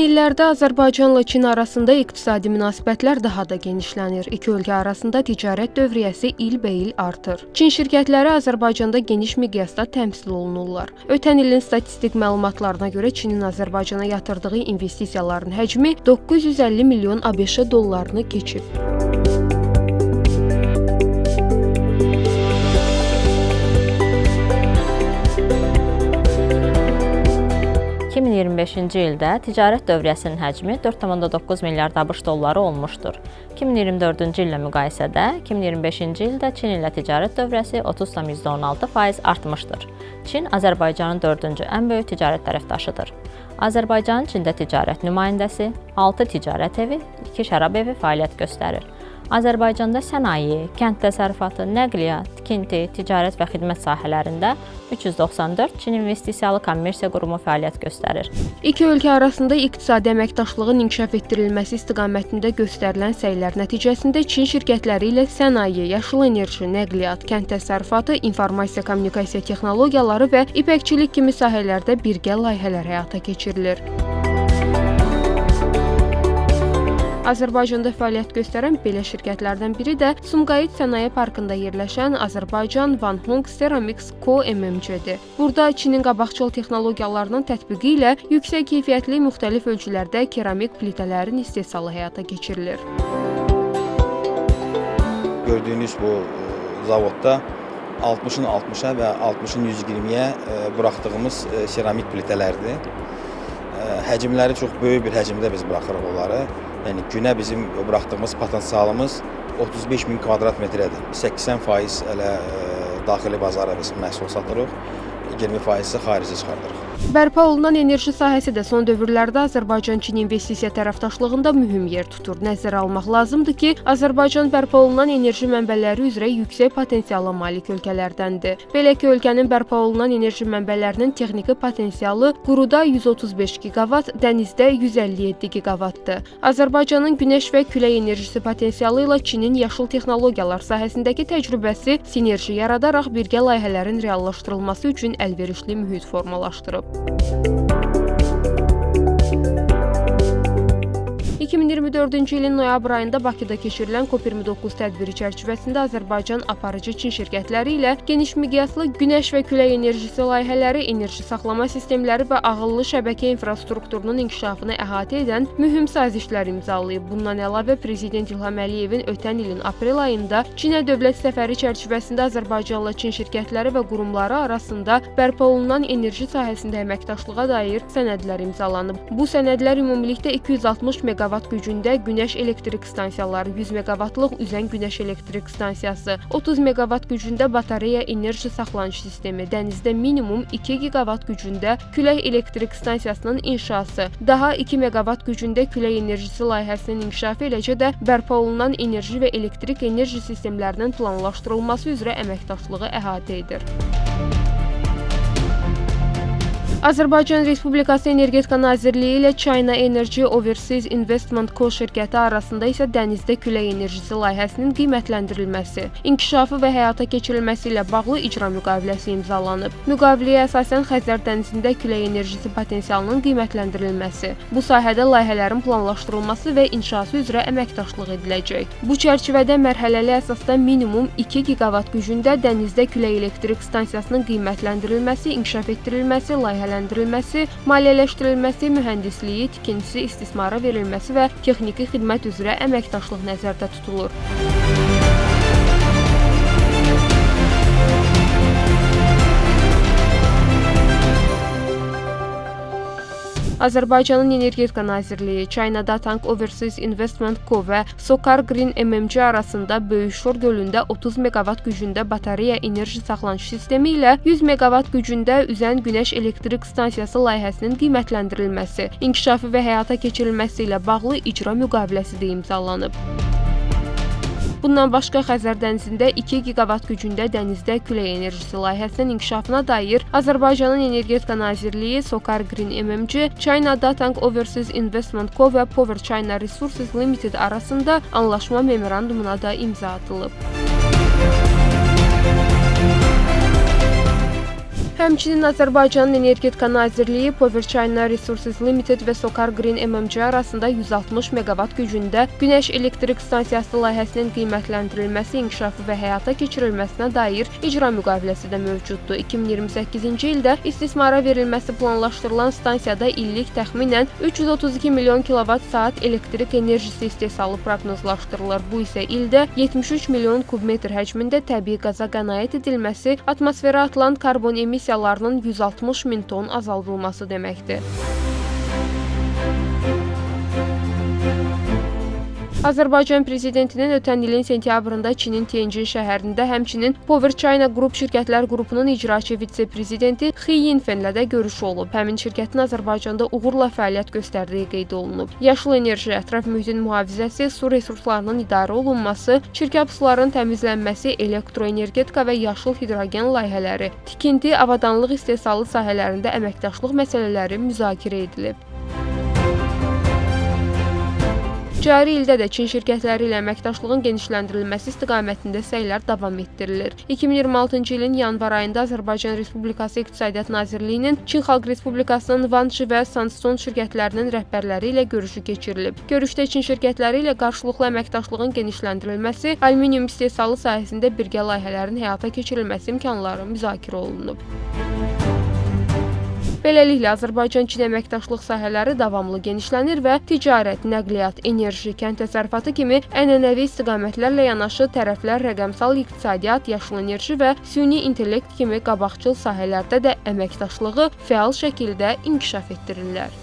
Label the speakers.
Speaker 1: illərdə Azərbaycanla Çin arasında iqtisadi münasibətlər daha da genişlənir. İki ölkə arasında ticarət dövriyyəsi ilbəil artır. Çin şirkətləri Azərbaycanda geniş miqyasda təmsil olunurlar. Ötən ilin statistik məlumatlarına görə Çinin Azərbaycana yatırdığı investisiyaların həcmi 950 milyon ABŞ dollarını keçib.
Speaker 2: ...2025-ci ildə ticarət dövriyyəsinin həcmi 4,9 milyard ABŞ dolları olmuşdur. 2024-cü illə müqayisədə 2025-ci ildə Çin ilə ticarət dövriyyəsi 30,16% artmışdır. Çin Azərbaycanın 4-cü ən böyük ticarət tərəfdaşıdır. Azərbaycanın Çində ticarət nümayəndəsi, 6 ticarət evi, 2 şərab evi fəaliyyət göstərir. Azərbaycanda sənaye, kənd təsərrüfatı, nəqliyyat, tikinti, ticarət və xidmət sahələrində 394 Çin investisiyalı kommersiya qurumu fəaliyyət göstərir.
Speaker 1: İki ölkə arasında iqtisadi əməkdaşlığın inkişaf etdirilməsi istiqamətində göstərilən səylər nəticəsində Çin şirkətləri ilə sənaye, yaşıl enerji, nəqliyyat, kənd təsərrüfatı, informasiya kommunikasiya texnologiyaları və ipəkçilik kimi sahələrdə birgə layihələr həyata keçirilir. Azərbaycanda fəaliyyət göstərən belə şirkətlərdən biri də Sumqayıt Sənaye Parkında yerləşən Azərbaycan Van Hong Ceramics Co. MMC-dir. Burada Çinin qabaqcıl texnologiyalarının tətbiqi ilə yüksək keyfiyyətli müxtəlif ölçülərdə keramik plitələrin istehsalı həyata keçirilir.
Speaker 3: Gördüyünüz bu zavodda 60-ın 60-a və 60-ın 120-yə buraxdığımız seramik plitələrdir. Həcmləri çox böyük bir həcmdə biz buraxırıq onları. Yəni günə bizim buraxdığımız potensialımız 35 min kvadrat metrədir. 80% elə daxili bazara biz məhsul satırıq, 20% isə xaricə çıxardırıq.
Speaker 1: Bərpa olunan enerji sahəsi də son dövrlərdə Azərbaycan-Çin investisiya tərəfdaşlığında mühüm yer tutur. Nəzərə almaq lazımdır ki, Azərbaycan bərpa olunan enerji mənbələri üzrə yüksək potensiala malik ölkələrdəndir. Belə ki, ölkənin bərpa olunan enerji mənbələrinin texniki potensialı quruda 135 giqavat, dənizdə 157 giqavatdır. Azərbaycanın günəş və külək enerjisi potensialı ilə Çinin yaşıl texnologiyalar sahəsindəki təcrübəsi sinerji yaradaraq birgə layihələrin reallaşdırılması üçün əlverişli mühit formalaşdırıb. 2024-cü ilin noyabr ayında Bakıda keçirilən COP29 tədbiri çərçivəsində Azərbaycan aparıcı Çin şirkətləri ilə geniş miqyaslı günəş və külək enerjisi layihələri, enerji saxlama sistemləri və ağıllı şəbəkə infrastrukturunun inkişafını əhatə edən mühüm sazişlər imzalayıb. Bundan əlavə Prezident İlham Əliyevin ötən ilin aprel ayında Çinə dövlət səfəri çərçivəsində Azərbaycanla Çin şirkətləri və qurumları arasında bərpa olunan enerji sahəsində əməkdaşlığa dair sənədlər imzalanıb. Bu sənədlər ümumilikdə 260 meqavat gücündə günəş elektrik stansiyaları, 100 meqavatlıq üzən günəş elektrik stansiyası, 30 meqavat gücündə batareya enerji saxlanış sistemi, dənizdə minimum 2 giqavat gücündə külək elektrik stansiyasının inşası, daha 2 meqavat gücündə külək enerjisi layihəsinin inkişafı, eləcə də bərpa olunan enerji və elektrik enerji sistemlərinin planlaşdırılması üzrə əməkdaşlığı əhatə edir. Azərbaycan Respublikası Energetika Nazirliyi ilə China Energy Overseas Investment Co şirkəti arasında isə dənizdə külək enerjisi layihəsinin qiymətləndirilməsi, inkişafı və həyata keçirilməsi ilə bağlı icra müqaviləsi imzalanıb. Müqaviləyə əsasən Xəzər dənizində külək enerjisi potensialının qiymətləndirilməsi, bu sahədə layihələrin planlaşdırılması və inşası üzrə əməkdaşlıq ediləcək. Bu çərçivədə mərhələli əsasda minimum 2 giqavat gücündə dənizdə külək elektrik stansiyasının qiymətləndirilməsi, inkişaf etdirilməsi, layihələndirilməsi, maliyyələşdirilməsi, mühəndisliyi, tikintisi, istismara verilməsi və texniki xidmət üzrə əməkdaşlıq nəzərdə tutulur. Azərbaycanın Energetika Nazirliyi, China Datang Overseas Investment Co və Sokar Green MMC arasında Böyük Şor gölündə 30 meqavat gücündə batareya enerji saxlanış sistemi ilə 100 meqavat gücündə üzən günəş elektrik stansiyası layihəsinin qiymətləndirilməsi, inkişafı və həyata keçirilməsi ilə bağlı icra müqaviləsi də imzalanıb. Bundan başqa Xəzər dənizində 2 giqavat gücündə dənizdə külək enerjisi layihəsinin inkişafına dair Azərbaycanın Energetika Nazirliyi, Sokar Green MMC, China Datang Overseas Investment Co və Power China Resources Limited arasında anlaşma memorandumuna da imza atılıb. Həmçinin Azərbaycanın Energetika Nazirliyi, Power China Resources Limited və Sokar Green MMC arasında 160 meqavat gücündə günəş elektrik stansiyası layihəsinin qiymətləndirilməsi, inkişafı və həyata keçirilməsinə dair icra müqaviləsi də mövcuddur. 2028-ci ildə istismara verilməsi planlaşdırılan stansiyada illik təxminən 332 milyon kilovat saat elektrik enerjisi istehsalı proqnozlaşdırılır. Bu isə ildə 73 milyon kubmetr həcmində təbii qaza qənaət edilməsi, atmosferə atılan karbon emissiyalarının 160 min ton azaldılması deməkdir. Azərbaycan prezidentinin ötən ilin sentyabrında Çinin Tianjin şəhərində həmçinin Power China Group şirkətlər qrupunun icraçı vitse-prezidenti Xi Yinfenlə də görüşü olub. Həmin şirkətin Azərbaycanda uğurla fəaliyyət göstərdiyi qeyd olunub. Yaşıl enerji, ətraf mühitin mühafizəsi, su resurslarının idarə olunması, çirkab suların təmizlənməsi, elektroenergetika və yaşıl hidrogen layihələri, tikinti, avadanlıq istehsalı sahələrində əməkdaşlıq məsələləri müzakirə edilib. Cari ildə də Çin şirkətləri ilə əməkdaşlığın genişləndirilməsi istiqamətində səylər davam etdirilir. 2026-cı ilin yanvar ayında Azərbaycan Respublikası İqtisadiyyat Nazirliyinin Çin Xalq Respublikasının Vanchi və Sunstone şirkətlərinin rəhbərləri ilə görüşü keçirilib. Görüşdə Çin şirkətləri ilə qarşılıqlı əməkdaşlığın genişləndirilməsi, alüminium istehsalı sahəsində birgə layihələrin həyata keçirilməsi imkanları müzakirə olunub. Beləliklə, Azərbaycan-Çin əməkdaşlıq sahələri davamlı genişlənir və ticarət, nəqliyyat, enerji, kənd təsərrüfatı kimi ənənəvi istiqamətlərlə yanaşı tərəflər rəqəmsal iqtisadiyyat, yaşıl enerji və süni intellekt kimi qabaqcıl sahələrdə də əməkdaşlığı fəal şəkildə inkişaf etdirirlər.